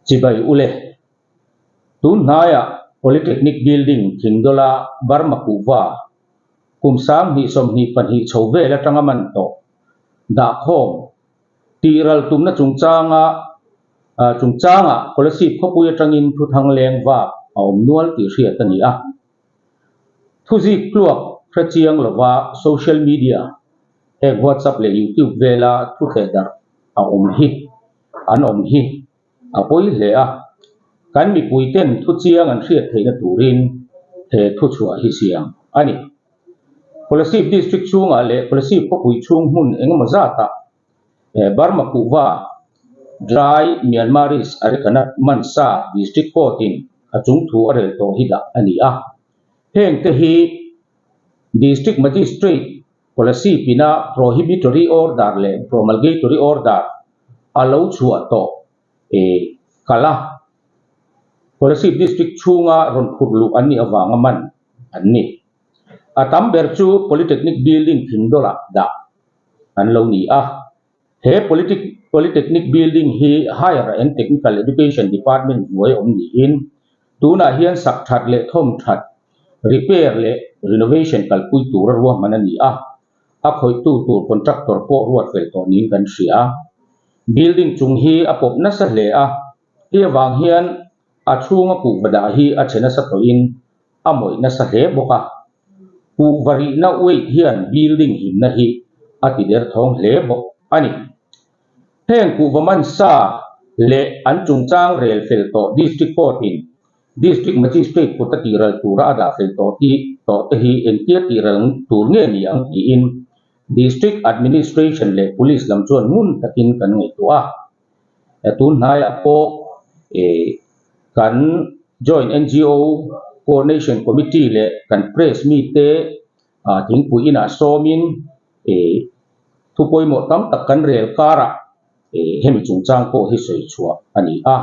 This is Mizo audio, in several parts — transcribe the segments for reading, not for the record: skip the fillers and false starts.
Chibai ule. Tun hnaiah Polytechnic Building Thingdawla Burma kuhva kum 2022 chho vel atanga man tawh dahkhawm tih ral tumna chungchanga chungchangah Kolasib khawpui atangin thuthang leng vak a awm nual tih hriat a ni a. Thuzik tluak hre chiang lova social media heng WhatsApp leh YouTube vela thu thleh darh a awm hi an awm hi a pawi hle a, kan mipui ten thu chiang an hriat theihna turin he thuchhuah hi siam a ni. Kolasib District chhungah leh Kolasib khawpui chhung hmun engemaw zatah Burma kuhva Dry Myanmarese Arecanut Mansa District Court-in a chung thu a rel tawh hi dah a ni a. Heng te hi District Magistrate Kolasib ina Prohibitory Order leh Promulgatory Order a lo chhuah tawh kal a, Kolasib District chhunga rawn phurh luh an nih avanga man an ni. A tam ber chu Polytechnic Building thingdawlah dah an lo ni a. He Polytechnic Building hi Higher and Technical Education Department hnuai awm niin tunah hian sak that leh thawm that, repair leh renovation kalpui tura ruahman a ni a. A khawihtu tur contractor pawh ruat fel tawh niin kan hria. Building chung hi a pawp nasa hle a, hei avang hian a chhunga kuhva dah hi a che nasa tawhin a mawih nasa hle bawk a. Kuhva rihna weight hian building himna hi a ti derthawng hle bawk a ni. Heng kuhva man sa leh an chungchang rel fel tawh District Court-in District Magistrate kut a tihral tura a dah fel tawh tih tawh te hi engtia tihral tur nge ni ang tiin District Administration leh Police lam chuan ngun takin kan ngaihtuah a. Tun hnaiah pawh kan Joint NGO Coordination Committee leh kan Press mite thingpui inah sawmin thu pawimawh tam tak kan rel karah hemi chungchang pawh hi sawi chhuah a ni a.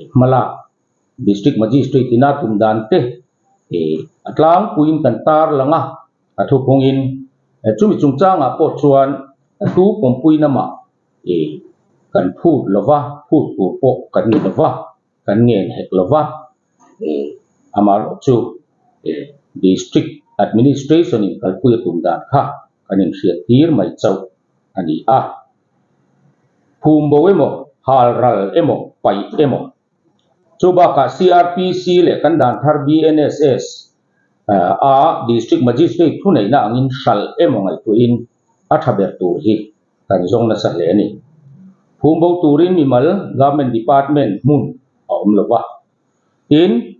Hmalak District Magistrate ina tum dan te a tlangpuiin kan tar lang a, a thuphungin chumi chungchangah pawh chuan a tu pawmpui lamah kan phut lo va, phut tur pawh kan ni lo va, kan ngen hek lo va, amaherawhchu District Administration in kalpui a tum dan kha kan inhriat tir mai chauh a ni a. Phum bo emaw, hal ral emaw, paih emaw. Chu bakah CRPC leh kan dan thar BNSS a District Magistrate thuneihna angin hralh emaw ngaihtuahin a tha ber tur hi kan zawng nasa hle a ni. Phum bo turin mimal Government Department hmun a awm lo va. Tin,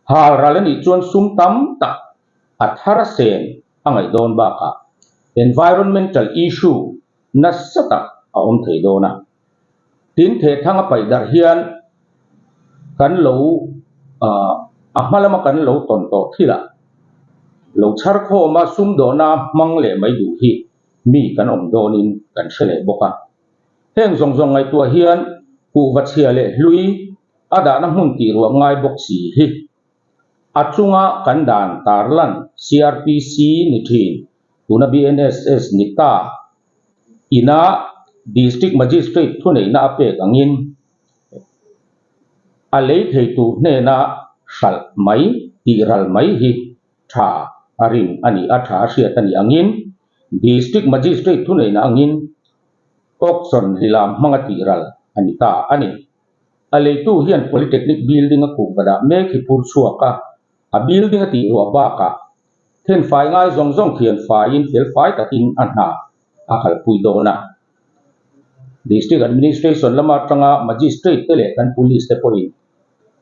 hal ral a nih chuan sum tam tak a thar a sen a ngaih dawn bakah environmental issue nasa tak a awm thei dawn a. Tin, thehthang a paih darh hian kan lo a hma lama kan lo tawn tawh thilah lo chhar khawm a sumdawhna hmang leh mai duh hi mi kan awm dawnin kan hre leh bawk a. Heng zawng zawng ngaihtuah hian kuhva chhia leh hlui a dahna hmun tih ruah ngai bawk si hi a chunga kan dan tarlan CRPC ni thin tuna BNSS ni ta ina District Magistrate thuneihna a pek angin a lei thei tur hnena hralh mai tih ral mai hi tha a rin a ni a, tha a hriat a nih angin District Magistrate thuneihna angin auction lilam hmanga tih ral a ni ta a ni. A leitu hian Polytechnic building a kuhva dah mek hi phur chhuak a, A building a tih ruah bakah thenfai ngai zawng zawng thianfaiin felfai takin a hna a kalpui dawn a. District Administration lama atanga Magistrate te leh kan Police te pawhin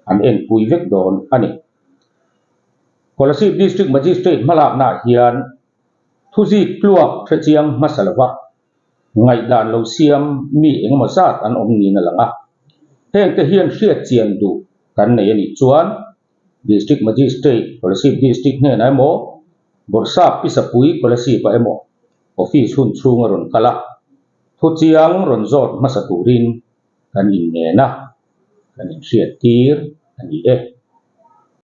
an enpui vek dawn a ni. Kolasib District Magistrate hmalaknaah hian thuzik tluak hrechiang hmasa lova ngaihdan lo siam mi engemaw zat an awm niin a lang a. Hengte hian hriatchian duh kan nei a nih chuan District Magistrate, Kolasib District hnenah emaw, Bawrhsap Pisapui Kolasib-ah emaw office hun chhung a rawn kal a, thuchiang rawn zawt hmasa turin kan inngen a, kan inhriattir a ni e.